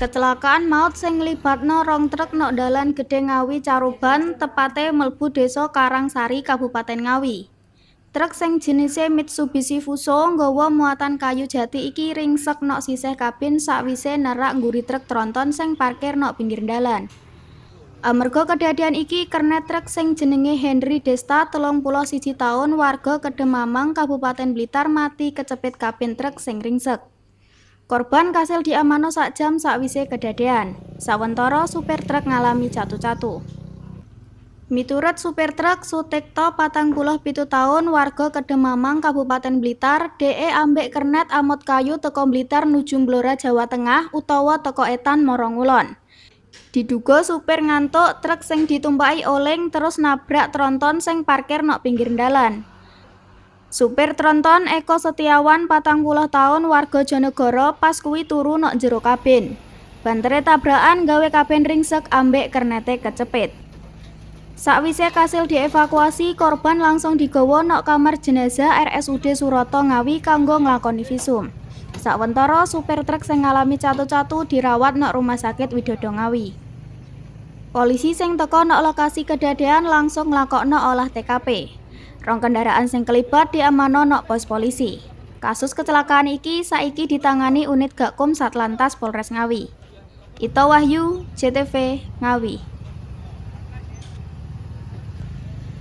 Kecelakaan maut sing nglibatno rong truk nok dalan Gedhe Ngawi Caruban, tepate mlebu Desa Karangsari, Kabupaten Ngawi. Truk sing jenise Mitsubishi Fuso nggawa muatan kayu jati iki ringsek nok sisih kabin sakwise nerak ngguri truk tronton sing parkir nok pinggir dalan. Amarga kedadian iki, kernet truk sing jenenge Henry Desta, 31 taun, warga Kedemamang, Kabupaten Blitar, mati kecepit kabin truk sing ringsek. Korban kasil diamanno sak jam sakwise kedadean. Sawentara supir truk ngalami catu-catu. Miturut supir truk Sutikto, 47 taun, warga Kedemamang, Kabupaten Blitar, DE ambek kernet amot kayu teko Blitar nuju Blora, Jawa Tengah, utawa teko etan mara ngulon. Diduga supir ngantuk, truk sing ditumpaki oleng terus nabrak tronton sing parkir nok pinggir dalan. Supir tronton Eko Setiawan, 40 taun, warga Jonegoro, pas kuwi turu nok jero kabin. Bantere tabrakan gawe kabin ringsek ambek kernete kecepit. Sakwise kasil dievakuasi, korban langsung digawa nok kamar jenazah RSUD Suroto Ngawi kanggo nglakoni visum. Sawentara supir truk sing ngalami catu-catu dirawat nok Rumah Sakit Widodo Ngawi. Polisi sing teko nok lokasi kedadean langsung nglakokno olah TKP. Rong kendaraan sing kelibat diamanno nok pos polisi. Kasus kecelakaan iki saiki ditangani unit Gakkum Satlantas Polres Ngawi. Ito Wahyu, JTV, Ngawi.